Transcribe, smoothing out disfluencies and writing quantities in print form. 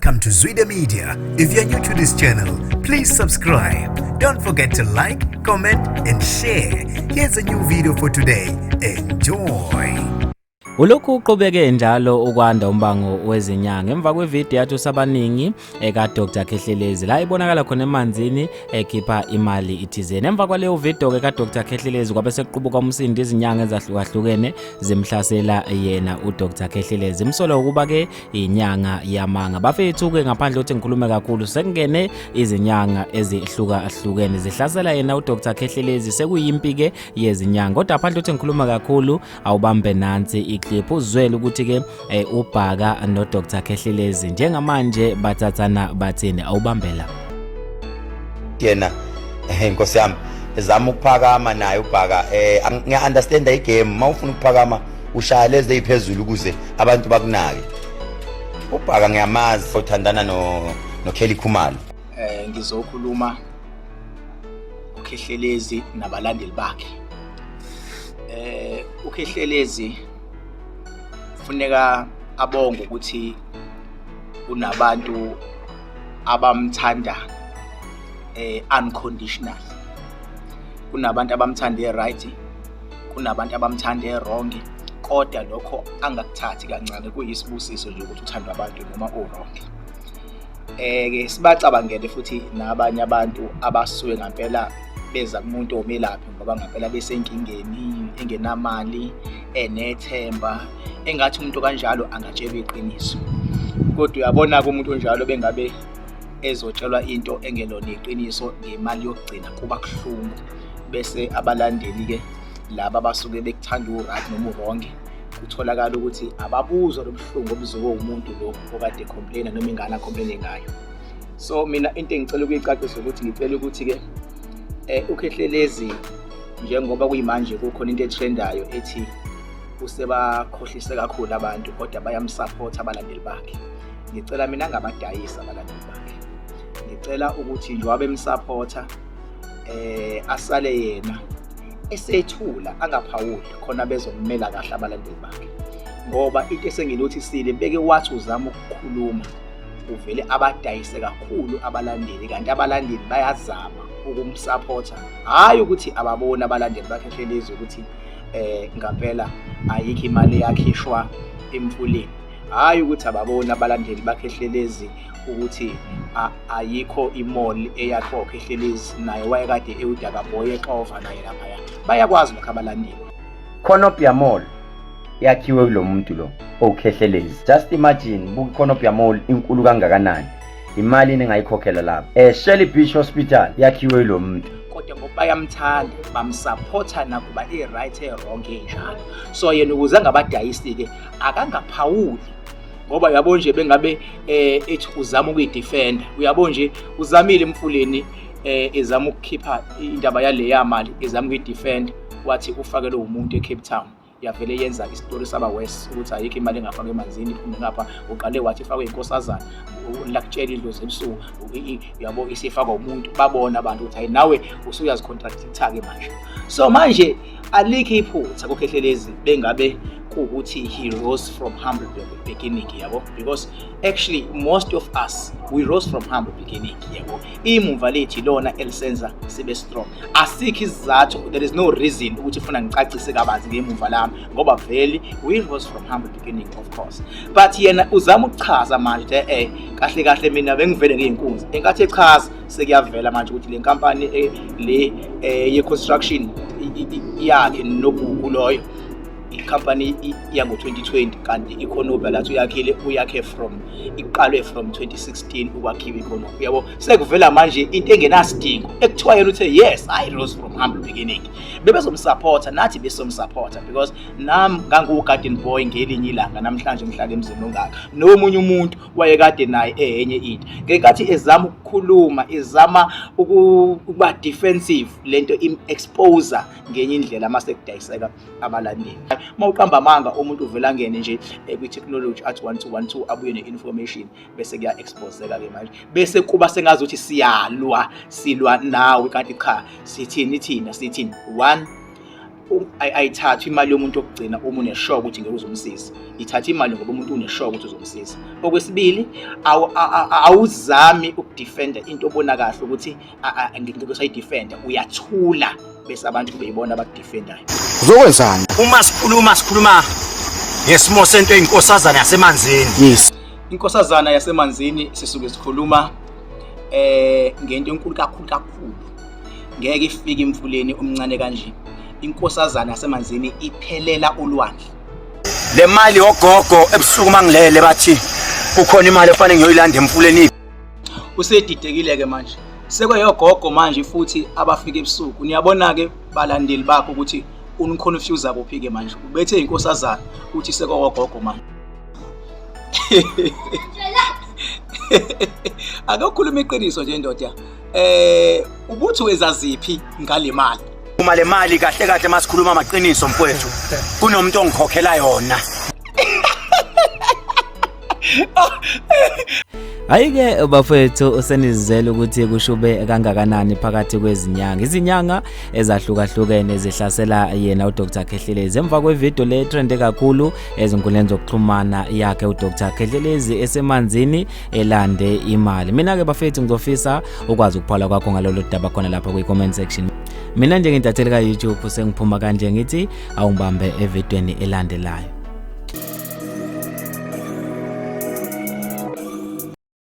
Welcome to Zwida Media. If you're new to this channel, please subscribe. Don't forget to like, comment, and share. Here's a new video for today. Enjoy. Ulokhu uqhubeke njalo ukwanda umbango wezinyanga emva kwevidiyo yathusa abaningi eka-Dr Khehlelezi la ibonakala khona emanzini ekhipha imali ithizeni. Emva kwaleyo video ke ka-Dr Khehlelezi kwabe sekuqubuka umsindo, izinyanga ezahlukahlukene zimhlasela yena uDr Khehlelezi, imsola ukuba ke inyanga yamanga. Bafethu ke, ngaphandle ukuthi ngikhulume kakhulu, sekungene izinyanga ezihlukahlukene zihlasela yena uDr Khehlelezi, sekuyimpi ke yezinyanga. Kodwa ngaphandle ukuthi ngikhuluma kakhulu, awubambe nansi iclip uzwele ukuthi ke uBhaka no Dr Khehlelezi njengamanje bathathana bathini. Awubambela. Yena inkosi yami ezama ukuphakama naye uBhaka, ngiya understand igame. Mawufuna ukuphakama ushaya lezi eziphezulu ukuze abantu bakunake. UBhaka ngiyamazi, uthandana no Kelly Khumalo. Ngizokhuluma uKhehlelezi nabalandeli bakhe. UKhehlelezi funeka abonge ukuthi kunabantu abamthanda unconditional. Kunabantu abamthande right, kunabantu abamthande wrong, kodwa lokho angakuthathi kancane, kuyisibusiso nje ukuthi uthandwa abantu noma u-wrong. Ke sibacabangele futhi nabanye abantu abasuke ngampela beza kumuntu omelaphi ngoba ngampela besenkingeni, engenamali, enethemba, engathi umuntu kanjalo angatshelwa iqiniso. Kodwa uyabona-ke, umuntu onjalo bengabe ezotshelwa into engelona iqiniso ngemali yokugcina, kuba kuhlungu. Bese abalandeli-ke laba abasuke bekuthanda u-right noma u-wrong, kutholakala ukuthi ababuzwa lo buhlungu obuziwe umuntu lo okade complaina noma ingane acomplaine ngayo. So mina into engicela ukuyicacisa ukuthi ngicela ukuthi-ke uKhehlelezi, njengoba kuyimanje kukhona into etrendayo ethi usebakhohlise kakhulu abantu, kodwa bayamsupport abalandeli bakhe, ngicela mina angabadayisi abalandeli bakhe. Ngicela ukuthi njengoba bemsupporta, asale yena esethula, angaphawuli, khona bezommela kahle abalandeli bakhe, ngoba into esengilothisile, beke wathi uzama ukukhuluma, uvele abadayise kakhulu abalandeli, kanti abalandeli bayazama ukumsupporta. Hhayi ukuthi ababoni abalandeli bakhe hlelezi ukuthi ngampela ayikho imali eyakhishwa emfuleni, hhayi ukuthi ababoni abalandeli bakhe hlelezi ukuthi ayikho imall eyakhiwa uKhehlelezi, naye wayekade ewudaka boy exova naye laphaya. Bayakwazi lokho abalandeli. Cornubia Mall yakhiwe kulo muntu lo owukhehlelezi. Just imagine, buka iCornubia Mall inkulu kangakanani, imali engayikhokhela lapho. Shelly Beach Hospital yakhiwe yilo muntu. Kodwa ngoba bayamthanda, bamsupporta nakuba i-right e-wrong enjalo. So yena ukuze angabadayisi-ke akangaphawuli, ngoba uyabo nje bengabe ethi uzama ukuyidefenda, uyabo nje uzamile emfuleni, ezama ukukhipha indaba yaleya mali, ezama ukuyidefenda, wathi ufakelwe umuntu eCape Town, yavele yenza isitori saba worse ukuthi ayikho imali engafakwa emanzini iphume ngapha. Uqale wathi ifakwe inkosazana lakutshela idlozi ebusuku, uyabo, isifakwa umuntu, babona abantu ukuthi hayi, nawe usuyazicontradicta-ke manje. So manje alikho iphutha kuKhehlelezi bengabe kuwukuthi he rose from humble beginning, yabo, because actually most of us, we rose from humble beginning, yabo. Imuva lethu ilona elisenza sibe strong. Asikho isizathu, there is no reason ukuthi ufuna ngicacise kabanzi ngemuva lami, ngoba vele we rose from humble beginning, of course. But yena uzama ukuchaza manje ukuthi kahle kahle mina bengivele ngiyinkunzi. Enkathi echaza, sekuyavela manje ukuthi le nkampani le ye-construction yakhe noGugu loyo, ikhampani yango-2020, kanti iCornubia lathi uyakhile, uyakhe from iqalwe from 2016 ukwakhiwa iCornubia, uyabo. Sekuvela manje into engenasidingo ekuthiwa yena uthe, "Yes, I rose from humble beginning." Bebezomsupporta, nathi besomsupporta, because nami ngangiwu-garden boy ngelinye ilanga, namhlanje ngihlala emzini ongaka. Nomunye umuntu wayekade naye eyenye into. Ngenkathi ezama ukukhuluma, ezama ukuba defensive, lento im-exposer ngenye indlela mase kudayiseka abalandeli. Uma uqamba amanga, umuntu uvela angene nje kwi-technology, athi 1 2 1 2, abuye ne-information, bese kuya-exposeka-ke manje, bese kuba sengazi ukuthi siyalwa, silwa nawe, kanti cha, sithini thina? Sithini? One, Ayithathwa imali yomuntu okugcina uma unesure ukuthi ngeke uzomsiza. Ithatha imali ngoba umuntu unesure ukuthi uzomsiza. Okwesibili, awuzami ukudefenda into obona kahle ukuthi ngeke usayidefenda, uyathula bese abantu beyibona abakudefendayo. Uzokwenzani? Uma sikhuluma sikhuluma ngesimo sento eyinkosazana yasemanzini. Yes. Inkosazana yasemanzini sisuke sikhuluma ngento enkulu kakhulu kakhulu. Ngeke ifike emfuleni omncane kanje. Inkosazana yasemanzini iphelela olwandle. Le mali ogogo ebusuku mangilele bathi kukhona imali efanele ngiyoyilanda emfuleni. Usedidekile ke manje. Sekweyogogo manje futhi abafika ebusuku. Niyabona ke balandeli bakho ukuthi uniconfuse kuphi ke manje. Ubethe inkosazana uthi sekogogo manje. Ake ukhulume iqiniso nje ndoda. Ubuthi wenza ziphi ngale mali? Uma le mali kahle kahle masikhuluma amaqiniso mfowethu, kunomuntu ongikhokhela yona. Hayi-ke bafowethu, usenizizela ukuthi kushube kangakanani phakathi kwezinyanga, izinyanga ezahlukahlukene zihlasela yena uDr Khehlelezi emva kwevideo le trende kakhulu ezinkundleni zokuxhumana yakhe uDr Khehlelezi esemanzini elande imali. Mina-ke bafethu ngizofisa ukwazi ukuphala kwakho ngalolu daba khona lapha kwi-comment section. Mina njengentatheli ka-YouTube sengiphuma kanje, ngithi awungibambe evidweni elandelayo.